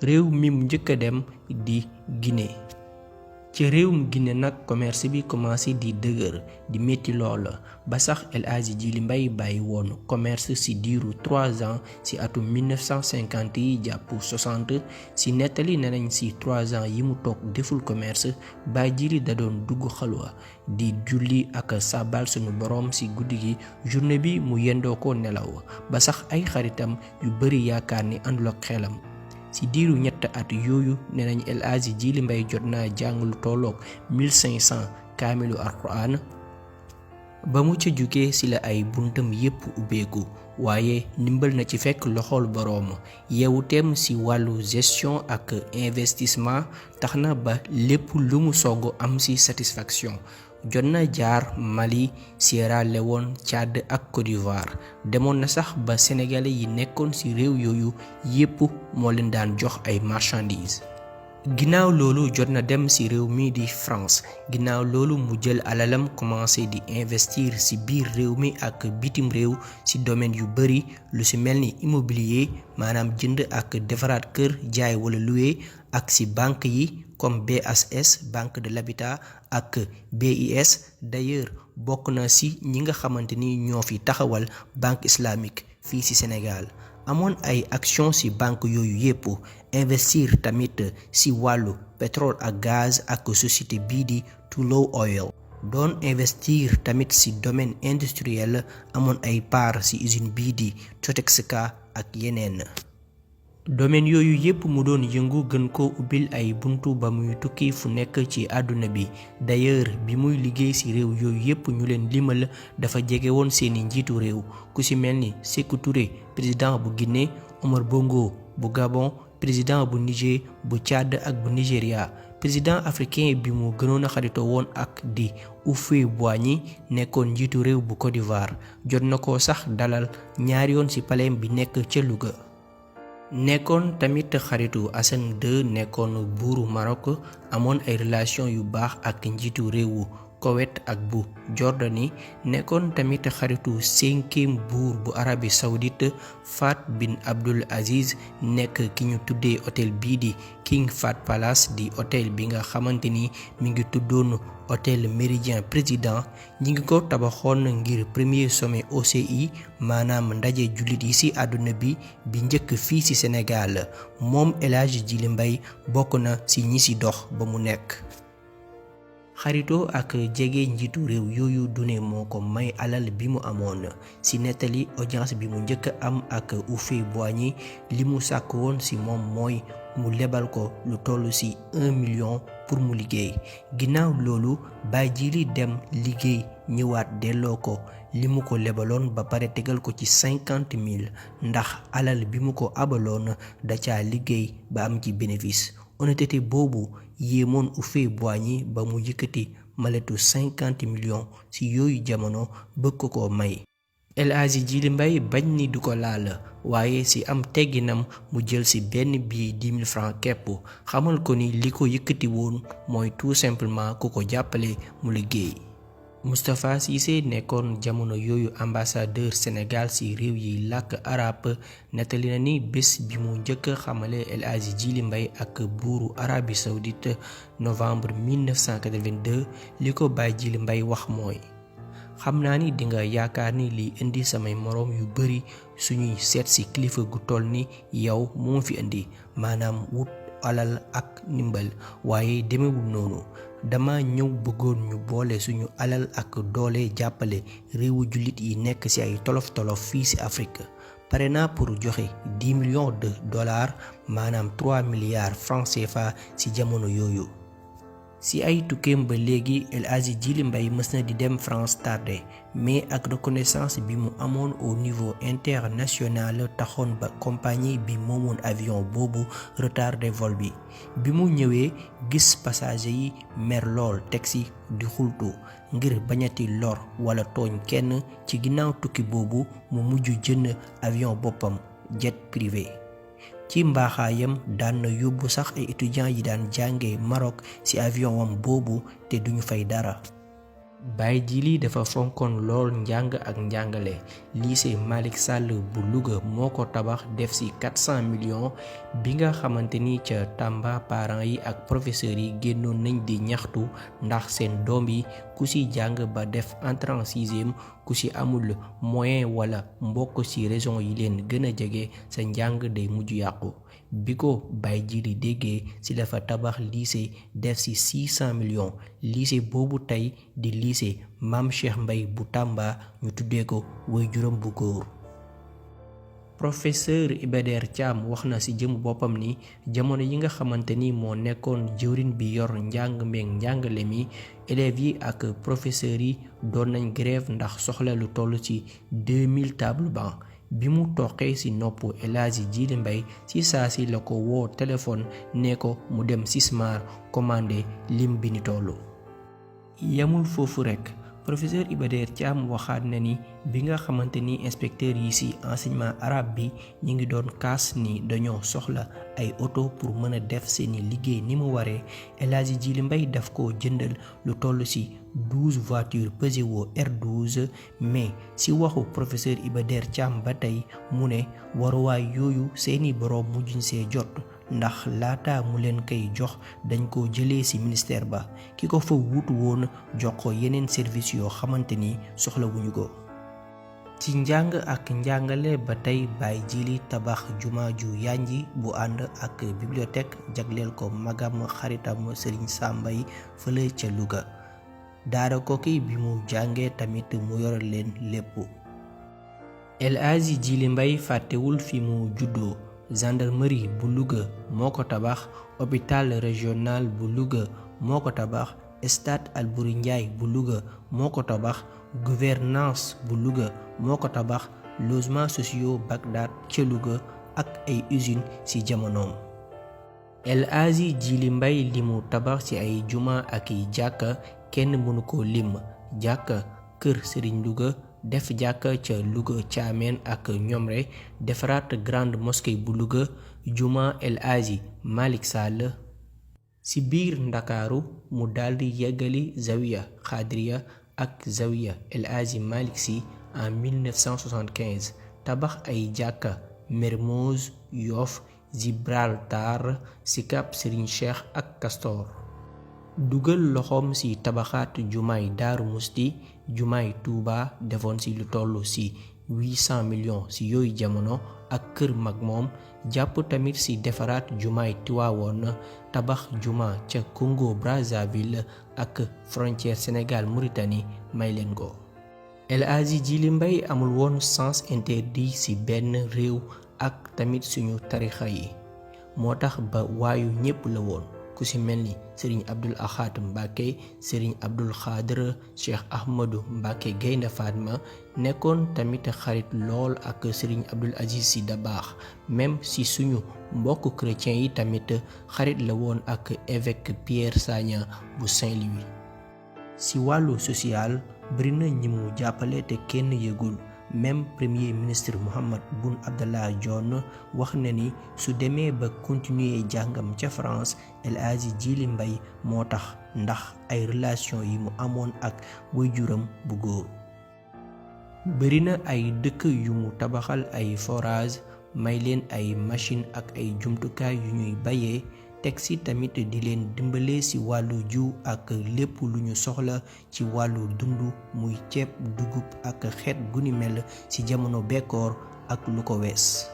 réew mi mu njëkk a dem di Guinée. ci réewum Guinée nag commerce bi commencé di dëgër di metti lool ba sax El Hadji Djily Mbaye bàyyi woon commerce ci diiru 3 ans ci atum 1950 yi jàpp 60 ci nettali nenañ ci 3 ans yi mu toog deful commerce Baye Djily da doon dugg xalwa di julli ak sabal sunu borom ci guddi gi journée bi mu yendoo ko nelaw ba sax ay xaritam yu bari yaakaar ni àndul ak xelam. ci diiru ñett at yooyu nenañ El Hadji Djily Mbaye jot naa jàng lu tolloog 1500 kaamilu alquran ba mu ca jugee ci la ay buntam yépp ubbeeku waaye ndimbal na ci fekk loxol boroom yeewuteem ci wàllu gestion ak investissement tax na ba lépp lu mu sogg am ci satisfaction. jot na jaar Mali, Sierra Leone, Tchad ak Côte d'Ivoire demoon na sax ba sénégalais yi nekkoon ci réew yooyu yépp moo leen daan jox ay marchandises. ginnaaw loolu jot na dem ci réew mi di France ginnaaw loolu mu jël alalam commencé di investir ci biir réew mi ak bitim réew ci domaine yu bari lu ci mel ni immobilier maanaam jënd ak defaraat kër jaay wala louer ak ci banque yi comme BHS Banque de l'Habitat ak BIS d'ailleurs bokk na ci ñi nga xamante ni ñoo fi taxawal banque islamique fii ci Sénégal amoon ay action ci banque yooyu yépp investir tamit ci wàllu pétrole ak gaz ak société bii di Tullow Oil doon investir tamit ci domaine industriel amoon ay part ci usine bii di Totexka ak yeneen domaine yooyu yépp mu doon yëngu gën ko ubbil ay buntu ba muy tukki fu nekk ci àdduna bi d'ailleurs bi muy liggéey ci réew yooyu yépp ñu leen limal dafa jege woon seeni njiitu réew ku ci mel ni Sékou Touré président bu Guinée Omar Bongo bu Gabon président bu Niger bu Tchad ak bu Nigeria président africain bi mu gënoon a xaritoo woon ak di Houphouët-Boigny nekkoon njiitu réew bu Côte d'Ivoire jot na ko sax dalal ñaari yoon ci palais bi nekk ca Louga. nekkoon tamit xaritu Hassan II nekkoon buuru Maroc amoon ay relation yu baax ak njiitu réewu Koweït ak bu Jordanie nekkoon tamit xaritu 5e buur bu Arabie Saoudite Fahd bin Abdul Aziz nekk ki ñu tuddee hôtel bii di King Fahd Palace di hôtel bi nga xamante ni mi ngi tuddoon hôtel Méridien Président ñi ngi ko tabaxoon ngir premier sommet OCI maanaam ndaje jullit yi ci àdduna bi njëkk fii ci Sénégal moom El Hadji Djily Mbaye bokk na ci ñi ci dox ba mu nekk. xaritoo ak jege njiitu réew yooyu dune moo ko may alal bi mu amoon ci nettali audience bi mu njëkk am ak Houphouët-Boigny li mu sàkk woon ci moom mooy mu lebal ko lu toll ci 1 million pour mu liggéey ginnaaw loolu Baye Djily dem liggéey ñëwaat delloo ko li mu ko lebaloon ba pare tegal ko ci 50 000 ndax alal bi mu ko abaloon da ca liggéey ba am ci bénéfice honnêteté boobu yéemoon Houphouët-Boigny ba mu yëkkati maletu 50 millions ci yooyu jamono bëgg ko may. El Hadji Djily Mbaye bañ ni du ko laal waaye ci am tegginam mu jël ci benn billet 10 000 francs képp xamal ko ni li ko yëkkati woon mooy tout simplement ku ko jàppale mu liggéey. Moustapha Cissé nekkoon jamono yooyu ambassadeur Sénégal ci réew yi làkk arab nettali na ni bés bi mu njëkk xamale El Hadji Djily Mbaye ak buuru Arabie Saoudite novembre 1982 li ko Baye Djily Mbaye wax mooy xam naa ni dinga yaakaar ni liy indi samay moroom yu bari suñuy seet ci kilifa gu toll ni yow moo fi indi maanaam wut alal ak ndimbal waaye demewul noonu dama ñëw bëggoon ñu boole suñu alal ak doole jàppale réewu jullit yi nekk ci ay tolof-tolof fii ci Afrique pare naa pour joxe 10 millions de dollars maanaam 3 milliards francs CFA ci jamono yooyu. ci ay tukkeem ba léegi El Hadji Djily Mbaye mës na di dem France tardé mais ak reconnaissance bi mu amoon au niveau international taxoon ba compagnie bi moomoon avion boobu retardé vol bi mu ñëwee gis passager yi mer lool taxi di xultu ngir bañati lor wala tooñ kenn ci ginnaaw tukki boobu mu mujj jënd avion boppam jet privé. ci mbaaxaayam daan na yóbbu sax ay étudiants yi daan jànge Maroc ci avion wam boobu te duñu fay dara. Baye Djily dafa fonkoon lool njàng ak njàngale. Lycée Malick Sall bu Louga moo ko tabax def ci 400 millions bi nga xamante ni ca Tamba parents yi ak professeurs yi génnoon nañ di ñaxtu ndax seen doom yi ku ci jàng ba def entrée en sixième ku ci amul moyen wala mbokk ci région yi leen gën a jege sa njàng day mujj yàqu. bi ko Baye Djily déggee ci dafa tabax lycée def ci 600 millions lycée boobu tey di lycée Mame Cheikh Mbaye bu Tamba ñu tuddee ko waajuram bu góor. Professeur Iba Der Thiam wax na ci jëm boppam ni jamono yi nga xamante ni moo nekkoon jëwriñ bi yor njàng meeg njàngale mi élèves yi ak professeurs yi doon nañ grève ndax soxla lu toll ci 2000 table banc. bi mu toqee ci nopp El Hadji Djily Mbaye ci saa si la ko woo téléphone ne ko mu dem Sismar commandé lim bi ni tollu. yamul foofu rekk professeur Iba Der Thiam waxaat na ni bi nga xamante ni inspecteur yi ci enseignement arabe bi ñi ngi doon kaas ni dañoo soxla ay oto pour mën a def seeni liggéey ni mu waree El Hadji Djily Mbaye daf ko jëndal lu toll ci 12 voitures Peugeot R12 mais ci waxu professeur Iba Der Thiam ba tey mu ne waruwaay yooyu seeni boroom mujjuñ see jot ndax laata mu leen koy jox dañ ko jëlee ci ministère ba ki ko fa wuutu woon jox ko yeneen service yoo xamante ni soxlawuñu ko. ci njàng ak njàngale ba tey Baye Djily tabax juma ju yanji bu ànd ak bibliothèque jagleel ko magam xaritam Serigne Sam Mbaye fële ca Louga. daara Koki bi mu jàngee tamit mu yor leen lépp. El Hadji Djily Mbaye fàttewul fi mu juddoo. gendarmerie bu Louga moo ko tabax hôpital régional bu Louga moo ko tabax stade Albouri Ndiaye bu Louga moo ko tabax gouvernance bu Louga moo ko tabax logements sociaux Bagdad ca Louga ak ay usines ci jamonoom. El Hadji Djily Mbaye li mu tabax ci ay juma ak i jàkka kenn mënu ko lim. jàkka kër Serigne Louga def jàkka ca Louga Thiamène ak Ñomre defaraat grande mosquée bu Louga juma El Hadji Malick Sall. ci biir Ndakaaru mu daldi yeggali zawiya Xaadiriya ak zawiya El Hadji Malick Sy en 1975 tabax ay jàkka Mermoz Yoff Gibraltar Sicap Serigne Cheikh ak Castor. dugal loxoom ci tabaxaat jumaay Daaru Musti jumaay Tuuba defoon ci lu toll ci 800 millions ci yooyu jamono ak kër mag moom jàpp tamit ci defaraat jumaay Tiwaawoon tabax juma ca Congo Brazzaville ak frontière Sénégal Mauritanie may leen ko. El Hadji Djily Mbaye amul woon sens interdit ci benn réew ak tamit suñu tarixa yi moo tax ba waayu ñépp la woon. ku ci mel ni Serigne Abdoul Ahad Mbacké Serigne Abdoul Khadr Cheikh Ahmadou Mbacké Gaynde Fatma nekkoon tamit xarit lool ak Serigne Abdoul Aziz Sy Dabakh même ci suñu mbokk chrétien yi tamit xarit la woon ak évêque Pierre Sagna bu Saint-Louis. ci wàllu social bari na ñi mu jàppale te kenn yëgul. même premier ministre Mahammed Boun Abdallah Dionne wax na ni su demee ba continuer jàngam ca France El Hadji Djily Mbaye moo tax ndax ay relation yi mu amoon ak waajuram bu góor. bari na ay dëkk yu mu tabaxal ay forage may leen ay machine ak ay jumtukaay yu ñuy bayee teg ci tamit di leen dimbale ci wàllu jiw ak lépp lu ñu soxla ci wàllu dund muy ceeb dugub ak xeet gu ni mel ci jamono bekkoor ak lu ko wees.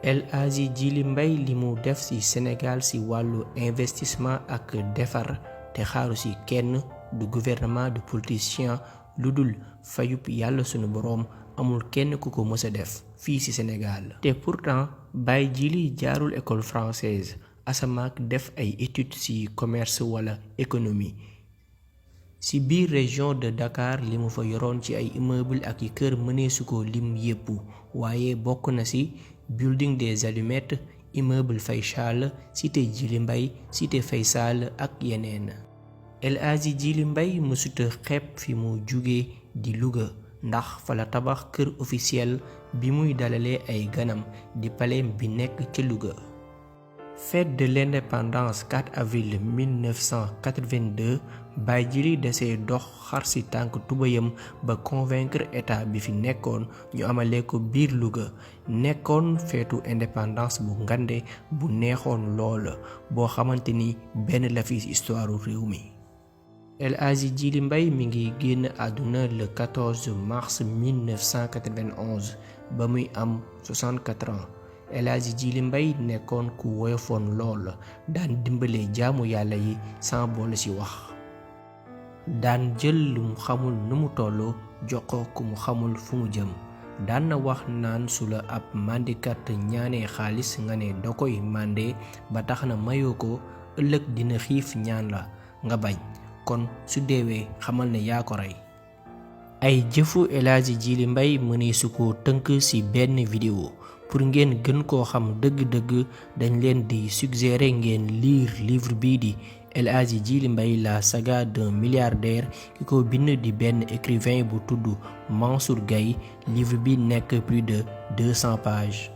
El Hadji Djily Mbaye li mu def ci Sénégal ci wàllu investissement ak defar te xaaru ci kenn du gouvernement du politicien lu dul fayub yàlla sunu boroom amul kenn ku ko mës a def fii ci Sénégal. te pourtant Baye Djily jaarul école française asamaak def ay études ci commerce wala économie. ci biir région de Dakar li mu fa yoroon ci ay immeuble ak i kër mëneesu ko lim yépp waaye bokk na ci building des Allumettes immeuble Faysal cité Djily Mbaye cité Faysal ak yeneen. El Hadji Djily Mbaye mësuta xeeb fi mu jóge di Louga ndax fa la tabax kër officiel bi muy dalalee ay ganam di palais bi nekk ca Louga. Fête de l'indépendance 4 avril 1982 Baye Djily desee dox xar si tànk tubayam ba convaincre état bi fi nekkoon ñu amalee ko biir Louga nekkoon feetu indépendance bu ngande bu neexoon lool boo xamante ni benn la fi histoire réew mi. El Hadji Djily Mbaye mi ngi génn àdduna le 14 mars 1991 ba muy am 64 ans. El Hadji Djily Mbaye nekkoon ku woyofoon lool daan dimbale jaamu yàlla yi sans boole ci wax daan jël lu mu xamul nu mu toll jox ko ku mu xamul fu mu jëm daan na wax naan su la ab màndikat ñaanee xaalis nga ne da koy mànde ba tax na mayoo ko ëllëg dina xiif ñaan la nga bañ kon su deewee xamal ne yaa ko rey. ay jëfu El Hadji Djily Mbaye mënee su ko tënk ci benn vidéo pour ngeen gën koo xam dëgg-dëgg dañ leen di suggérer ngeen lire livre bii di El Hadji Djily Mbaye la saga d'un milliardaire ki ko bind di benn écrivain bu tudd Mansour Gaye livre bi nekk plus de 200 pages.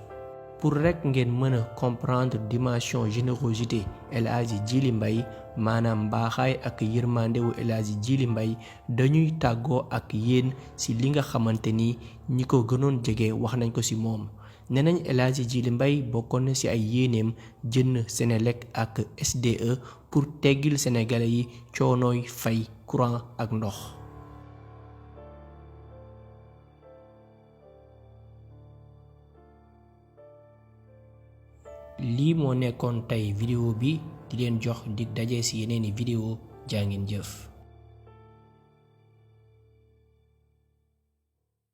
pour rek ngeen mën a comprendre dimension générosité El Hadji Djily Mbaye maanaam mbaaxaay ak yërmandewu El Hadji Djily Mbaye dañuy tàggoo ak yéen ci li nga xamante ni ñi ko gënoon jege wax nañ ko ci moom. nee nañ El Hadji Djily Mbaye bokkoon na ci ay yéeneem jënd Senelec ak SDE pour teggil sénégalais yi coonooy fay courant ak ndox. lii moo nekkoon tey vidéo bi di leen jox dig daje ci yeneeni vidéo jaa ngeen jëf.